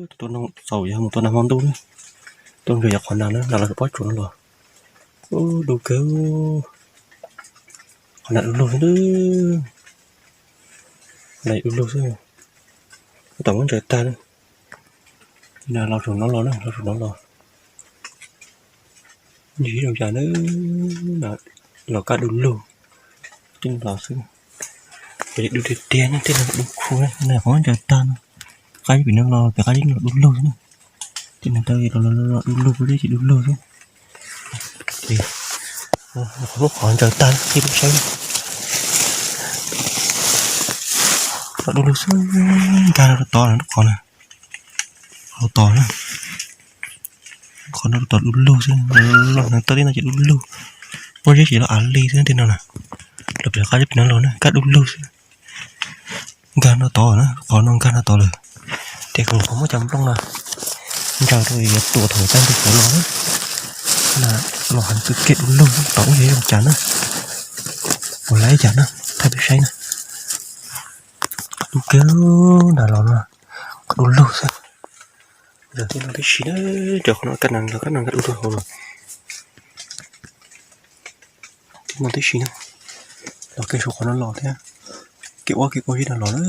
Tus tau noj txaus yog mus tua nas hmo ntuj na, tua ntses yog qhov nas na, nas los pob tsuas no los. Ub, du kawg, qhov nas du lug xwb, nas du lug xwb, tab tom muab ntsaws tag na. Los saum no los na, los saum no los. Ntsis zoo cas na, los kab du lug, tej no los xwb. Pem du tiag tiag na, tej no du khu na, qhov ntsaws tag no. Qab pem no los, pem qab no los du lug xwb na. Tej no tau los du lug, peb tsis du lug xwb. Lub qhov ntsaws tag na, ib lub saib. Los du lug xwb, nkag rau tod lub qhov na. Qhov tod na. Qhov no tod du lug xwb, los no tau tib no ces du lug. Pob zeb ces los av li xwb tej no na. Los pem qab zeb pem no los na, kab du lug xwb. Nkag no tod na, qhov no nkag no tod lawm. Ces kuv qhov muab cov nplooj no ntsaws rau yuav tua thaum tag ntu kuv los na. Los heev kawg kiag du lug, tod ub yog zoo cas na. Puas laib cas na, thaij peb saib na. Du kawg nram los no, qhov du lug xwb. Yog tej no tib si na, cov qhov no kab nas los kab nas nkag du lug hauv los. Tej no tib si na, los kev saum qhov no los thiab, kev ua kev ua zeb no los na,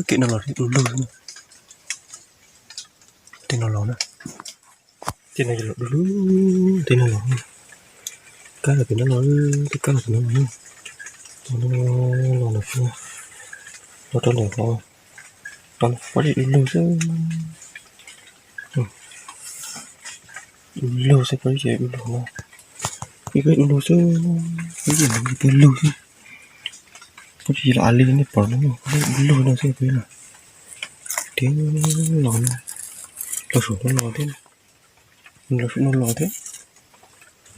kev no los thiab du lug xwb. Tej no los na, tej no los du lug, tej no los, kab los pem no los, tej kab los pem no los, los no, los rau ntawm qhov, qhov no pob zeb du lug xwb. Du lug xwb, pob zeb du lug no, ib peb du lug xwb, pob zeb du lug xwb. Pob zeb los av li nej pom no, pob zeb du lug no xwb peb no. Tiag los na, los saum no los thiab, los saum no los thiab,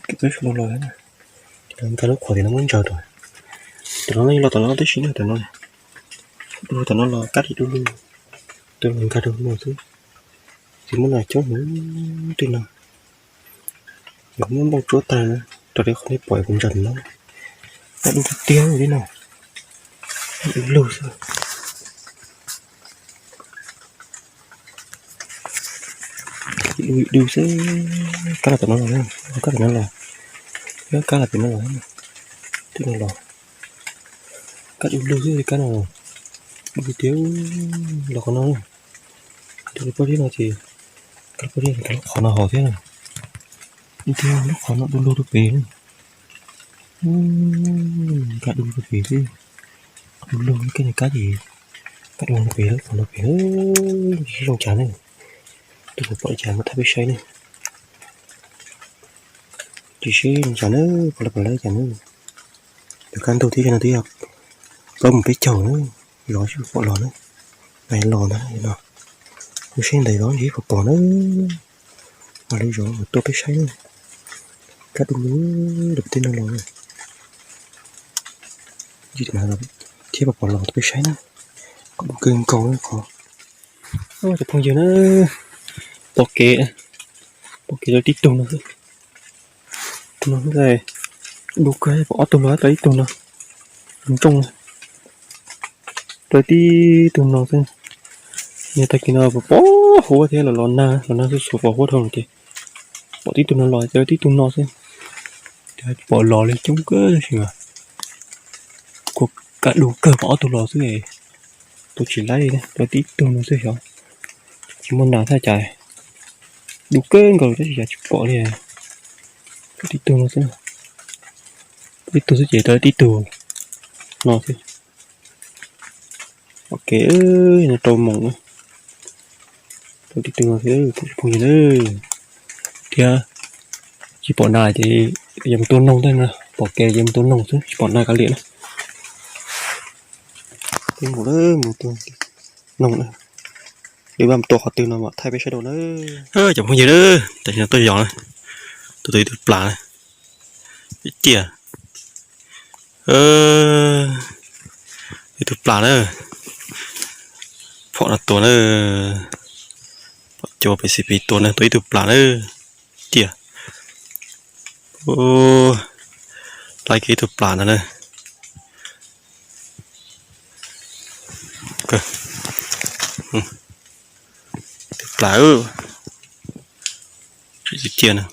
kev peb saum no los thiab. Nkag lub qhov tias no muab ntsaws rau, tam no los tom no tib si na, tam no, du lug tam no los kab li du lug, tus los nkag rau no xwb. Ces muab nas coob heev tej no. Yuav muab nplooj tsuab tag na, rau li qhov nej pom kuv ntsaws no, kab du tiag tiag li no, du lug xwb. Du xwb, kab los tom no los, kab tom no los, kab los tom no los, tej no los, kab du lug xwb kab no, du tiag los qhov no. Tus pob zeb no ces, kab pob zeb no, lub qhov no hauv thiab na. Ib tiag lub qhov no du lug rau pem na. Kab du lug rau pem xwb. Du lug kab ne kab ces, kab du lug rau pem lub qhov no pem. Zoo cas ne. Tus pom li cas muab thaij peb saib ne. Tis seb zoo cas na, pom li pom li cas na. Lawv kaj ntug thiab no twb yog plaub moos peb caug na, zov sib pom los na. Nais los ntag no. Lub seb ntawd zov sib pom pom na. Mas lawv zov tuaj peb saib na. Kab du lug rau pem tej no los. Thiab pom pom los tuaj peb saib na. Kab du kawg nkaus qhov. Cov phooj ywg na, pom kev, pom kev rau tib tug no xwb. Tus no xwb, du kawg pom ob tug los rau ib tug no, ntsooj rau tib tug no xwb. Niag tag kis no pom huab thiab los los nag los nag xuj xuav pom huab dhau ces pom tib tug no los rau tib tug no xwb. Pom los li coob kawg tab sis mas kuv kab du kawg pom ob tug los xwb. Tus tsis laib li rau tib tug no xwb xyov. Tsis muaj nas thiab cas, du kawg nkaus tab sis cas tsis pom li. Rau tib tug no xwb, tib tug xwb ces rau tib tug no xwb. Ok, no rau moos, rau tib tug no xwb phooj ywg na. Thiab tsis pom nas ces yog mus tua noog tej na, pom kev ces mus tua noog xwb tsis pom nas kav liam na. Peb mus, mus tua noog na. Nws mam tua qhov twg no mam thaij peb saib dua na. Cov phooj ywg na, tam sim no tuaj yos na, tua tau ib tug plas na, ib ciaj, ib tug plas na, phom no tua na, phom cua pes xis pis tua na, tua ib tug plas na, ciaj, laib kiag ib tug plas ntag na. Tus plas, ciaj na.